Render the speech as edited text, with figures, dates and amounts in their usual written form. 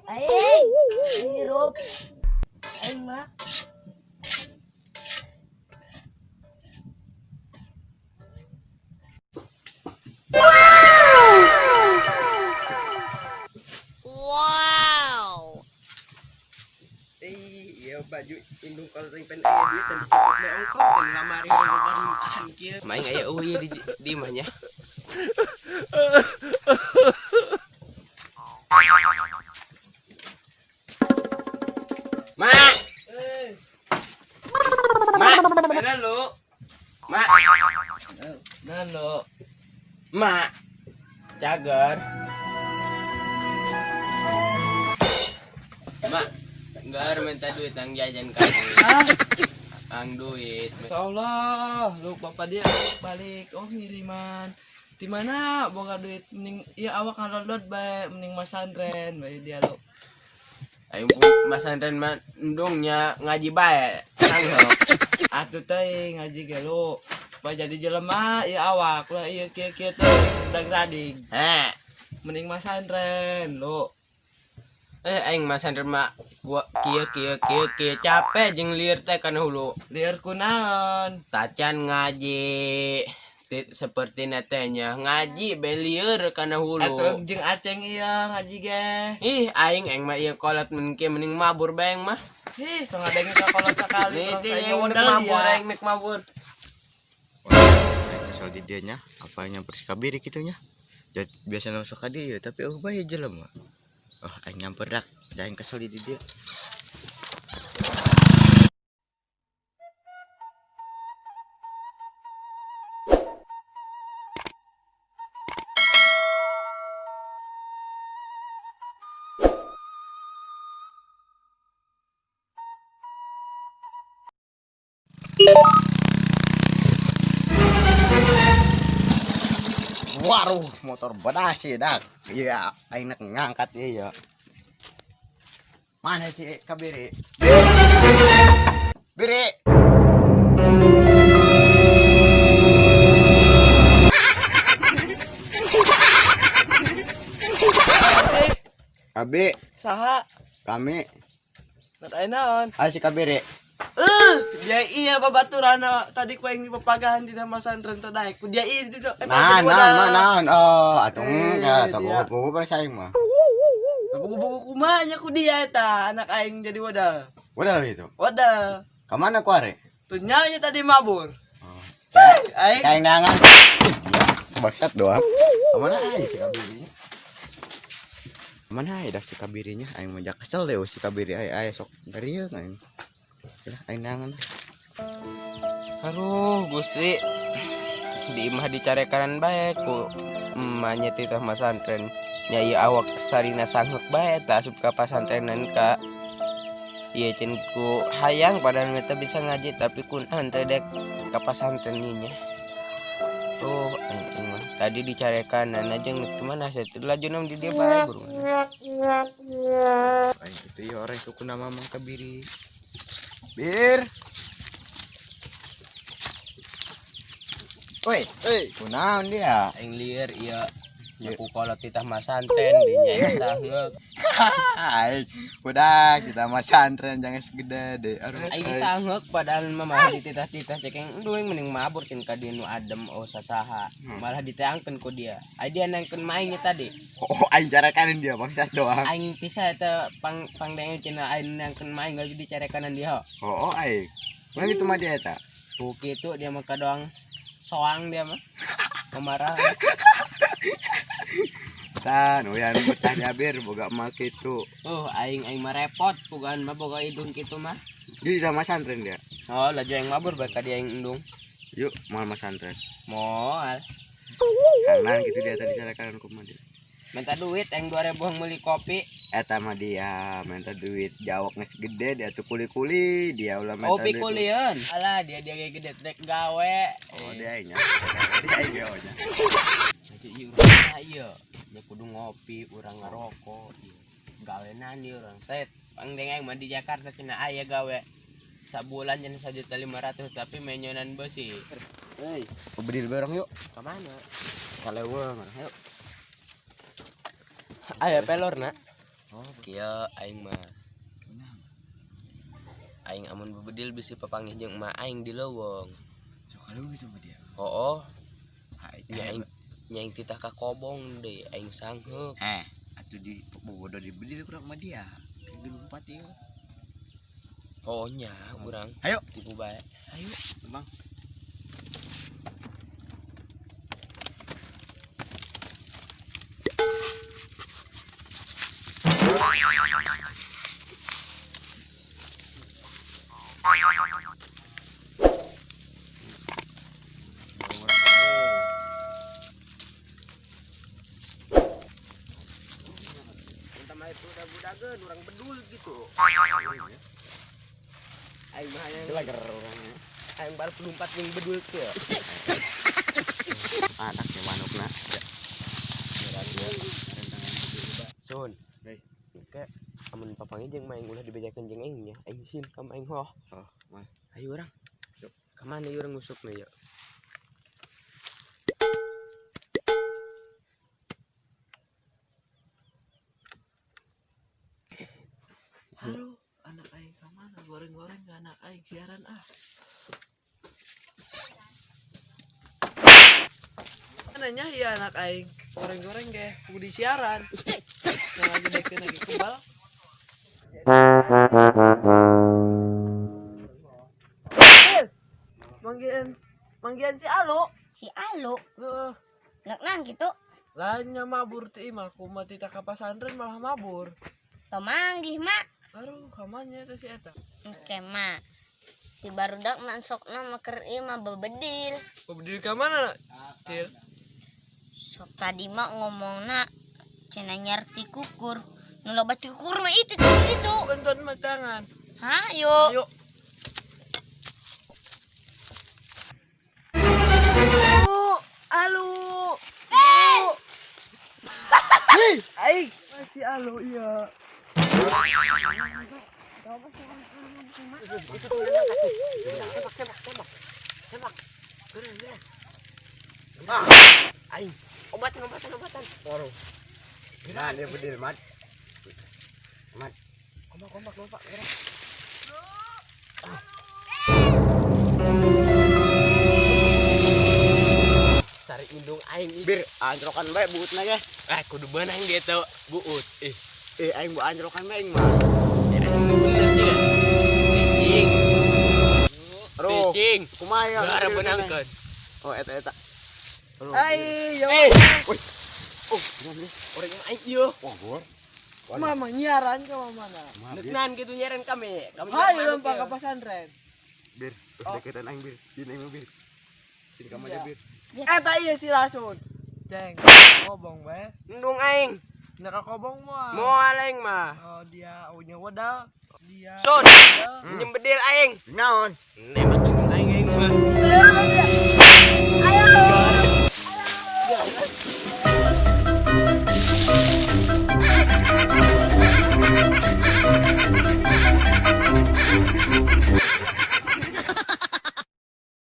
Aing, hirup. Aing mah. Iya baju indung kalau sing pen aya duit dan dicokot me ongkos dan lamari orang tahan kieu. Maing aya eueuh di imah nya. Ma. Ma. Nalo. Ma. Nalo. Ma. Cager. Ma, gar minta duit ang jajan kamu. Ang duit. Insyaallah, lu bapak dia balik. Oh ngiriman. Di mana boga duit mending iya awak ngalodot bae mending masantren bae dia lo. Ayo Mas Andren mah endungnya ngaji bae. Sanggup. Atuh teh ngaji ge lu. Supaya jadi jelema iya awak lah iya kieu kieu teh dag radig. Heh. Mending masantren lu. Aing Mas Andren mah gua kieu kieu kieu kieu capek jeung lieur teh kana hulu. Lieur kunaon? Tacan ngaji. Seperti netenya ngaji be lieur kana hulu. Atuh jeung aceng iya ngaji ge. Ih, aing aing mah ieu kolot mun kieu mending mabur bae aing mah. Ih, tong ngadenge ka kolot sakali. Nih, urang teh, saing aing nek modal mabur, dia. Aing nek mabur. Aing kesel di dia nya, apa nyamper si Kabiri kitu nya. Jadi biasa masuk ka dia tapi eueuh bae jelema. Oh, aing nyamper dak, aing kesel di dia. Waruh, motor bedasi dak. Iya, aing nak ngangkat iya. Mana si Kabiri? Biri. Abi, Saha? Kami. Aya naon? Ah si Kabiri. Dia iya babaturana tadi ku aing dipapagahan di masantren teh daek. Ku dia iya di ditu. Nah, nah, nah, nah, oh, atuh Eh, enggak, tak dia. buku pada saing mah. Buku-buku kumaha nya ku dia eta anak aing jadi wadal. Udah itu. Wadal. Kemana ku are? Tuh nya tadi mabur. Oh. Aing Kain nangan. Bangsat doang. Kemana aja si Kabirinya? Kemana aja dah si Kabirinya? Aing mah jak kesel deh si Kabiri ay ay sok ngerieu aing. Udah aing nangan. Aduh, Gusti. Di imah dicarekanan bae ku emaknya titah masantren. Nya ieu awak sarina sangheuk bae tah asup ka pasantrenan ka. Ieu cen ku hayang padahal mah teu bisa ngaji tapi kunaon teh dek ka pasantren ieu nya. Tuh, aing mah tadi dicarekanan aja geus kumaha sia teh laju nam di dieu bae burung. Aing itu ya orang suku nama Mang Kabiri. Bir. Woi, kunaon dia? Aing lieur ieu nya ku kolot titah masantren di nya aing sangheuk. Aing udah kita mah santren jangan segede deh. Aduh. Aing sangheuk padahal mah malah dititah-titah cek aing duing mending mabur cen ka dieu nu adem oh sasaha. Malah diteangkeun ku dia. Ai dia nangkeun maing tadi. Oh, aing carekanin dia bangsat doang. Aing tisa eta pang pangdenge cenah aing nangkeun maing lagi dicarekanan dia. Oh, aing. Mana gitu mah dia eta? Ku kitu dia mah kadoang soang dia mah. Memarah. Tan, uyan betah jabir boga emak kitu. Oh, aing aing mah repot pugaan mah boga hidung kitu mah. Dia sama santren dia. Oh, laju aing mabur bae ka dia aing endung. Yuk, mau masantren. Moal. Kanan gitu dia tadi carekanan kumaha dia. Minta duit aing 2000 yang beli kopi. Eta mah dia minta duit jawab geus gede dia tuh kuli-kuli dia ulah minta Oh, duit. pikulieun. Alah, dia dia kayak gede dek gawe. Oh, dia nya. Dia aing ge nya. Aja ieu urang ieu. Nya kudu ngopi, urang ngarokok ieu. Gawe nani urang set. Pangdeng aing mah di Jakarta cenah aya gawe. Sabulan cenah 1.500.000 tapi menyonan beusi. Hei, bedil bareng yuk. Ka mana? Ka leuweung, yuk. Aya pelor na. Oh, Kieu aing mah. beunang. Aing amun bebedil bisi papanggih jeung emak aing di leuweung. Sok kalau gitu mah dia. Hooh, Hai, nya aing nya aing titah ka kobong deui, aing sangheuk. Eh, atuh di bobodo di bedil kurang mah dia. Kayak lompat ieu. Oh nya urang. Ayo. Tipu bae. Ayo. Bang. Minta mah itu budak-budakeun urang bedul gitu. Aing mah hayang Gelager orangnya. aing baru lompat jeung bedul kieu. Anak si manukna. Sun. Hei. Ke amun papanggih jeung maing ulah dibejakeun jeung aing nya. Aing isin ka aing hoh. Oh, mah. Ayo urang. Ka mana ieu urang ngusukna ya? Aduh, anak aing ka mana? Goreng-goreng ke anak aing siaran ah. Nanya ya anak aing, goreng-goreng ge, kudu siaran. Nah, lagi dekeun lagi kebal. Manggian, manggian si Alu. Si Alu, Heeh. nak gitu. Lainnya mabur ti imah, kumaha tita ka pasantren malah mabur. Tomanggih mak. Aduh, kamanya teh si eta. Oke mak. Si barudak mansokna maker ieu mah bebedil. Berdiri ka mana, Cil? Sok tadi mak ngomongna cenah nyarti kukur. Nu loba ti kukur mah itu tuh itu. Bantuan mah tangan. Hah, yuk. Ayo. Alu. Hei, aing masih alu iya. Aing obatan obatan obatan. Waduh. Nah, dia bedil, Mat. Mat. Kompak kompak kompak gerak. Sari indung aing ih. Bir, anjrokan bae buutna ge. Eh kudu beunang dia teu buut. Ih, Eh, aing bu anjrokan bae aing mah. bener juga. Cicing, Aduh, cicing. kumaha ya? Gara beunangkeun. Oh, eta eta. Aduh. Ai, yo. Eh, Wih. Oh, bener nih. orang yang aing ieu. Wah, gor. Mama nyiaran ke mana? Neuknan kitu nyiaran kami. Kami Hayo lempar ke pesantren. Bir, terus deketan aing bir. Di aing mah bir. Sini kamu aja bir. Eta iya si Rasun. Ceng, kobong bae. Indung aing. Nak kobong mah. Moal aing mah. Oh, dia punya wedal. Dia. Sun, Wedal. nyembedil aing. Naon? Nembak indung aing aing mah. Ayo. Ayo.